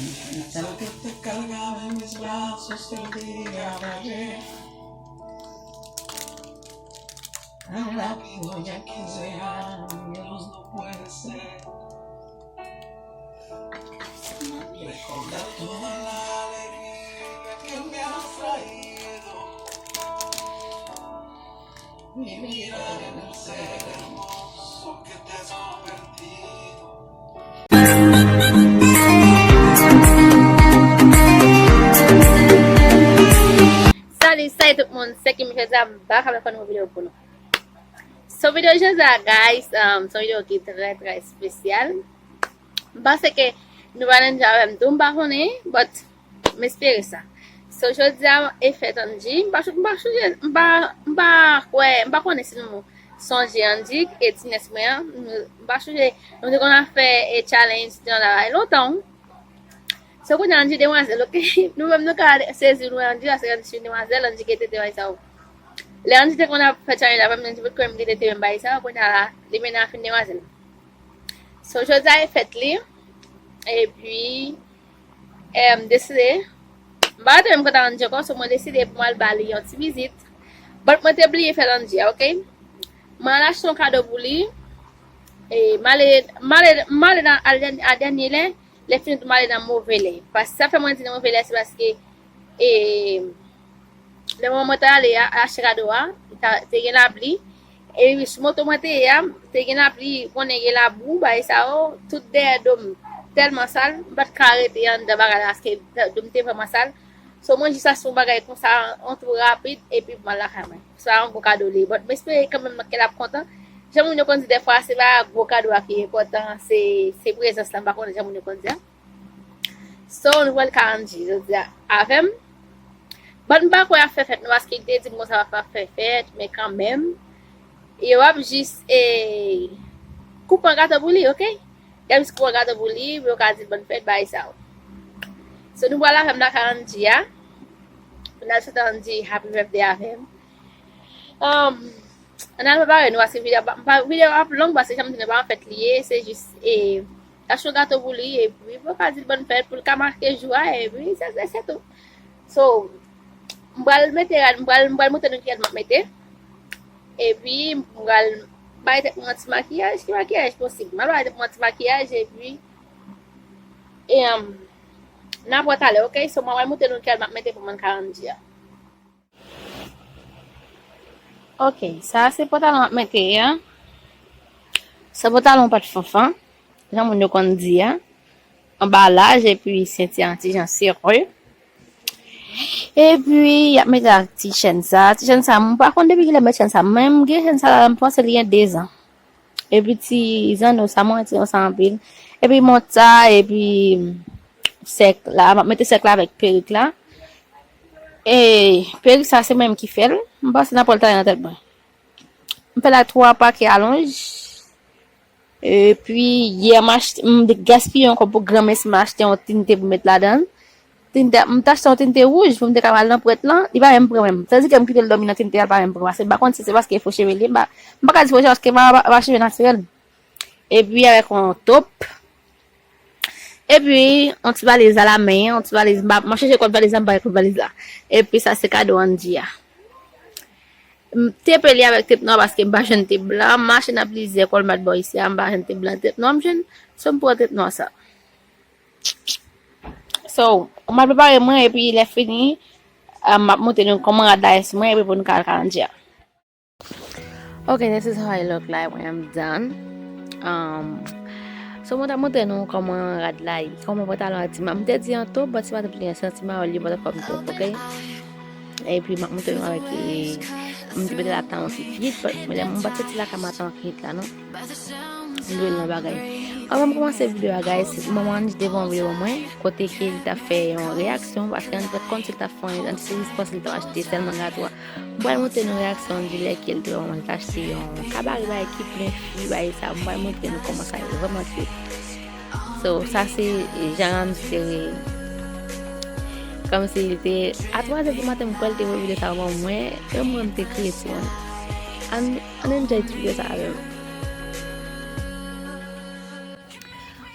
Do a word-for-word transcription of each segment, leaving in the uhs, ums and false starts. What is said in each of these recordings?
Hasta lo que te cargaba en mis brazos el día de ayer. En la vida ya quince años no puede ser. Recordar toda la alegría que me has traído. Y mirar en el ser hermoso que te has convertido. Salut, salut tout moun, se Kim Joseph, m back avèk yon nouvo videyo pou nou. So, videyo jodi a, guys, um, se yon videyo ki trè, trè espesyal. M panse ke nou va nan avè m tou, m pa konnen, but m espere sa. So, jodi a, e fèt Angie, m pa, m pa sonje, m pa, m pa kwè, m pa konnen si nou sonje Angie, e ti nès mwen an, m, m pa sonje, nou te konn ap fè e challenge nan la lontan. So, kounye a Angie demwazèl, ok? Nou menm nou ka sezi nou wè Angie, paske Angie se demwazèl, Angie gen tete bay sa yo. Lè Angie te konn ap fè challenge avè m, Angie pot kwè m gen tete menm bay sa yo, kounye a la, li mennen a fin demwazèl. So, jodi a e fèt li, epi, eh, m deside, m pa rete menm kòt a Angie ankò, so mwen deside pou m al ba li yon ti vizit. But mwen te bliye fè Angie a, ok? Mwen al achte yon kado pou li, e m ale, m ale, m ale nan, al dèn-, a dènye lè, lè fini tou m ale nan move lè. Paske sa fè mwen di nan move lè, se paske, e, lè moman mwen t ale a, achte kado a, ta, te gen lapli. Epi sou moto mwen te ye a, te gen lapli, konnen gen labou, bagay sa yo, tout dèyè do m tèlman sal, m pa t ka rete anndan bagay la, paske do m te vrèman sal. So, mwen jis achte yon bagay konsa, yon twou rapid, epi m al lakay mwen. Sa yon gwo kado li ye. But m espere kanmenm ke l ap kontan. Jan moun yo konn di dèfwa, se pa gwo kado a ki enpòtan, se, se prezans lan, m pa konnen jan moun yo konn di a. So, nou pral ka Angie, jodi a, avè m. But m pa kwè y ap fè fèt, non, paske li te di m konsa y ap fè fèt, men kanmenm, yo ap jis, eh, koupe yon gato pou li, ok? Y ap jis koupe yon gato pou li, pou yo ka di l bòn fèt, bagay sa yo. So, nou pral avè m lakay Angie a. N al swete Angie happy birthday avè m. Um, ann al prepare nou, paske videyo ap, pa, videyo ap long, paske jan m di nou pa an fèt li ye, se jis, e, achte yon gato pou li, epi pou yo ka di l bòn fèt, pou l ka make jou a, epi se, se, se tou. So, m pral mete rad, m pral, m pral montre nou ki rad m ap mete. Epi, m pral bay tèt mwen yon ti makiyaj, ki makiyaj posib. M pral bay tèt mwen yon ti makiyaj, epi, e, um, n ap wè talè, ok? So, mwen pral montre nou ki rad m ap mete pou mwen ka Angie a. Ok, sa a se pantalon m ap mete a. Se pantalon pa t fanfan, jan moun yo konn di a. Anba laj, epi senti an ti jan sere. Epi, y ap mete ak ti chèn sa. Ti chèn sa, m pa konn depi kilè m met chèn sa. Men m gen chèn sa la, m panse li gen dezan. Epi ti zanno sa, mwen renmen sa anpil. Epi mont sa, epi sèk la, m ap mete sèk la avèk perik la. E perik sa, se mwen menm ki fè l. M panse n ap wè l talè nan tèt mwen. M fè l ak twa pakè alonj. Epi, yè, m achte, m gaspiye yon kòb pou granmès, m achte yon tinte pou m met ladan l. Tinte, m t achte yon tinte wouj pou m te ka al nan prèt lan, li pa menm pran menm. Tandike m kite l dòmi nan tinte a, li pa menm pran. Paske m pa konn si se paske fo cheve li ye, m pa, m pa ka di fo cheve paske m pa, pa, pa cheve natirèl. Epi avèk yon top. Epi, yon ti valiz alamen, yon ti valiz, m pa, m ap chèche kòd valiz la, m pa wè kòd valiz la. Epi sa se kado Angie a. M tepe li avèk tep nwa paske m pa jwenn tep blan. M mache nan plizyè Walmart bò isi a, m pa jwenn tep blan, tep nwa m jwenn. So m pran tep nwa sa. So, m ap prepare mwen epi lè fini, ah, m ap montre nou kòman rad la res mwen epi pou nou ka al ka Angie a. Ok, this is how I look like when I'm done. Um, so mwen ta montre nou kòman rad la ye, kòman pantalon a ti ma-, m te di an top, but se pa top li, se an ti mayòl li, but kòm top, ok? Epi m ap montre nou avèk, e, m te mete l ap tan yon ti kit, but men lè m pa t soti lakay m ap tan yon kit la, non. M dwe l nan bagay. Anvan m kòmanse videyo a, guys, manman Angie te voye yon videyo ban mwen, kote ke li t ap fè yon reyaksyon, paske Angie pa t konn si l t ap fè anyen, Angie te jis panse li t ap achte sèlman gato a. M pral montre nou reyaksyon Angie lè ke l te wè mwen t achte yon kabare bagay ki plen fwi, bagay sa. M pral montre nou kòman sa ye vrèman cute. So, sa se jan Angie te, kòmsi li te, a twa zè di maten, m kwè l te voye videyo sa ban mwen, e mwen m te kriye sou mwen. Ann, ann enjoy ti videyo sa avè m.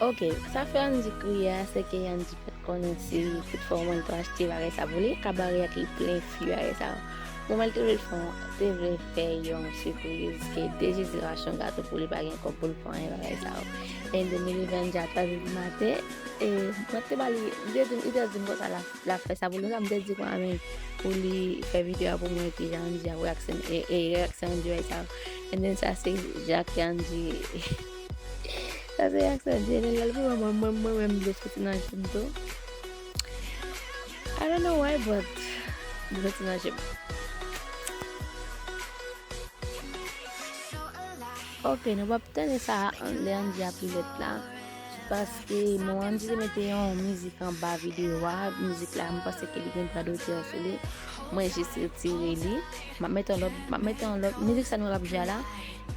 Ok, sa fè Andy kriye a, se ke Andy pa t konnen si tout fwa manman l t achte bagay sa pou li, kabare a ki plen fi bagay sa. Manman l te vle fè, te vle fè yon sipriz, ke de Jezi l achte yon gato pou li, pa gen kòb pou l fè anyen bagay sa. And then li rive Andy a twa zè di maten, e mwen te ba li, li te di m, li te di m konsa la. L ap fè sa pou li, sa m te di konsa, men pou li fè videyo a pou mwen, epi jan Andy ap reyaksyon, e, e reyaksyon Andy wè sa. And then sa se jan ke Andy, sa se reyaksyon Andy, e lè l al pou mwen, mwen, mwen menm dlo soti nan je m tou. I don't know why, but dlo soti nan je m. Ok, nou p ap tande sa lè Andy ap li lèt la. Paske mwen Andy te mete yon mizik anba videyo a. Mizik la, m panse ke li gen dwa dotè sou li. Mwen jis retire li. M ap mete yon lòt, m ap mete yon lòt. Mizik sa nou ap jwe a la.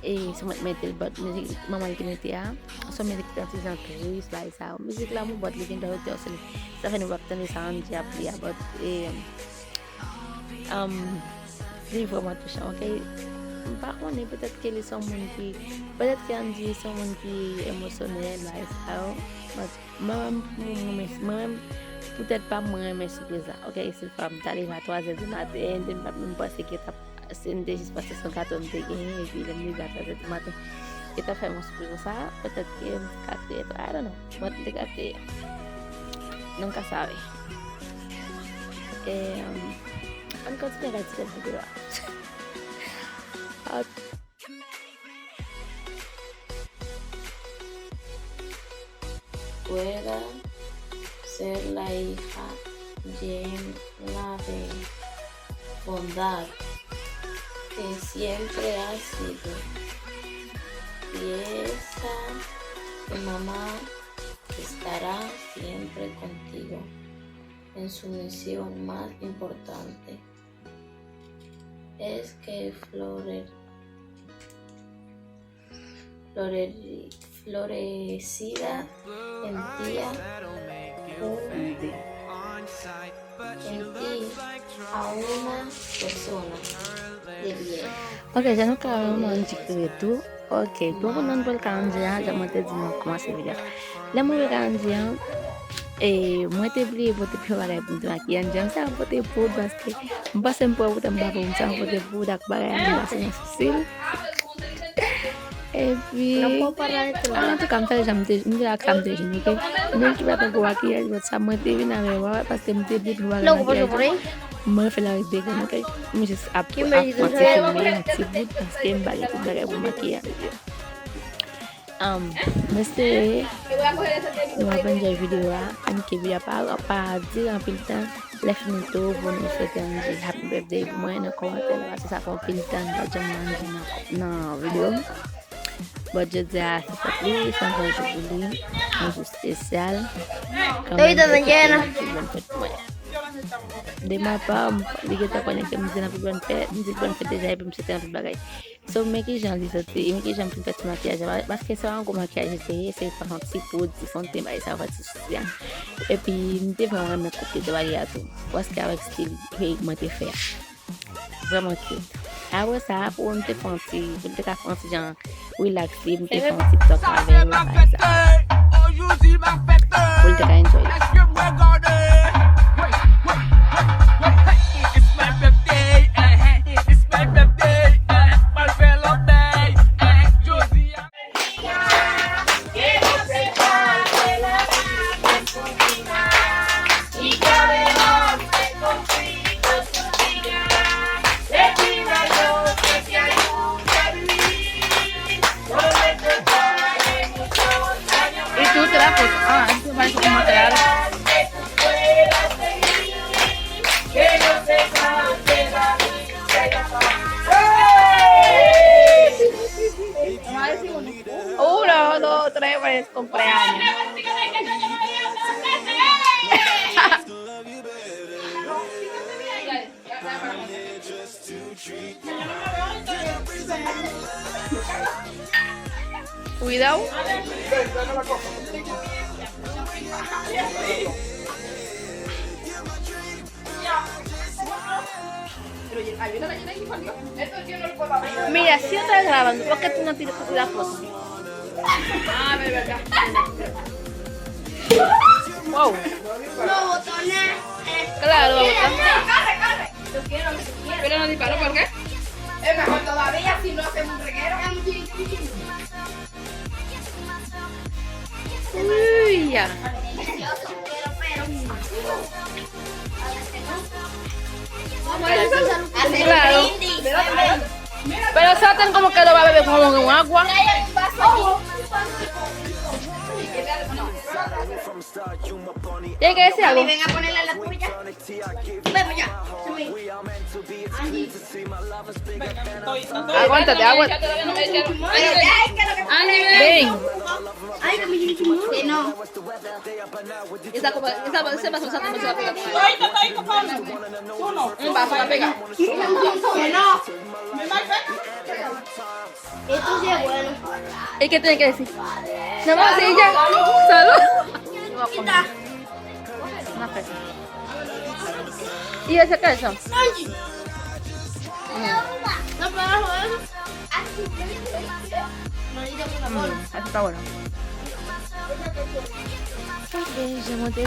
E se mwen k mete l, but mizik manman l te mete a. Se yon mizik ki swadizan tris, bagay sa yo. Mizik lanmou, but li gen dwa dotè sou li. Sa fè nou p ap tande sa Andy ap li a, but, e, Um, li vrèman touchan, ok? M pa konnen, petèt ke li se yon moun ki, petèt ke Andy se yon moun ki emosyonèl, bagay sa yo. But mwen menm, mwen, mwen, mwen menm, poutèt pa m, mwen renmen sipriz la, ok? Se fwa m ta leve a twa zè di maten, and then m pa t menm panse ke t ap, se, m te jis panse se yon gato m te genyen, epi lè m leve a twa zè di maten, e t ap fè m yon sipriz konsa, petèt ke m te ka kriye tou, I don't know, but m te ka kriye. Nou ka save. E, um, Ann kontinye gade ti tèt videyo a. Juega, ser la hija de la de bondad que siempre ha sido, y esa que mamá estará siempre contigo en su misión más importante. Es que flore-, flore-, florecida en ti, hunde en ti a una persona de bien. Ok, jan nou ka wè, mwen di kre tou. Ok, bon, pou nan nouvèl ka Andy a, jan mwen te di nou kòmanse videyo a. Lè mwen wè ka Andy a, e, mwen te bliye pote pye bagay pou m te makiye Andy a. M sa pote poud paske m panse m pran poud, m pa pran, m sa pote poud ak bagay a, m pase nan sousi l. Epi, antouka, m fè jan m te, m te ak sa m te jwenn, ok? Menm ki pa t yon gwo makiyaj, but sa mwen te vin avè l, paske m te bliye pran bagay makiyaj la. Mwen fè l avèk de grenn, ok? M jis ap, ap fè yon ti filme yon ti bout paske m pa gen tout bagay pou makiye avèk yo. Um, m espere nou ap enjoy videyo a. Ann kite videyo a pa, pa dire anpil tan. Lè fini tou, pou nou swete Andy happy birthday pou mwen nan kòmantè la, paske sa fè anpil tan m pa t janm wè Andy nan, nan videyo m. But jodi a se fèt li, se yon gran jou pou li, yon jou espesyal. Kanmenm, li te fè yon pi bòn fèt pou mwen. De ma pa, m, li gentan konnen ke m di l anpil bòn fèt, m di l bòn fèt deja, epi m swete l anpil bagay. So, men kijan li soti, men kijan m fin fè ti makiyaj la, paske se pa yon gwo makiyaj li te ye, se pa yon ti poud, ti fon de ten, bagay sa yo, fè ti sousi a. Epi, m te vrèman renmen koup li te bagay a tou. Paske avèk stil peruk mwen te fè a. Vrèman cute. Apre sa, pou m te fè yon ti, pou m te ka fè yon ti jan relax li, m te fè yon ti talk avè l, bagay sa. Pou l te ka enjoy li. Y tú te la foto. Ah, esto parece como claro. Uno, dos, tres, feliz cumpleaños. Cuidado. Mira, si yo ta grabando, ¿por qué tú no tiras la foto? Wow. Claro, vamos. Pero no disparo, ¿por qué? Es mejor todavía si no hacemos un reguero. Uy, ya. Claro. Pero Satan como que lo va a beber como un agua. Tiene que decir algo. Ven a ponerle la tuya. Ven para allá. Aguántate, aguántate. Ven. Ay, que no. Esa copa, esa, esa vaso se va a pegar con algo. Todito, todito, con uno. Un vaso va a pegar. Que no. Esto sí es bueno. Es que tiene que decir. No, vamos a seguir ya. Salud. Quita. Una cosa. ¿Y ese qué es eso? Mm. No, pero eso. Mm, eso está bueno. Ok, je monté.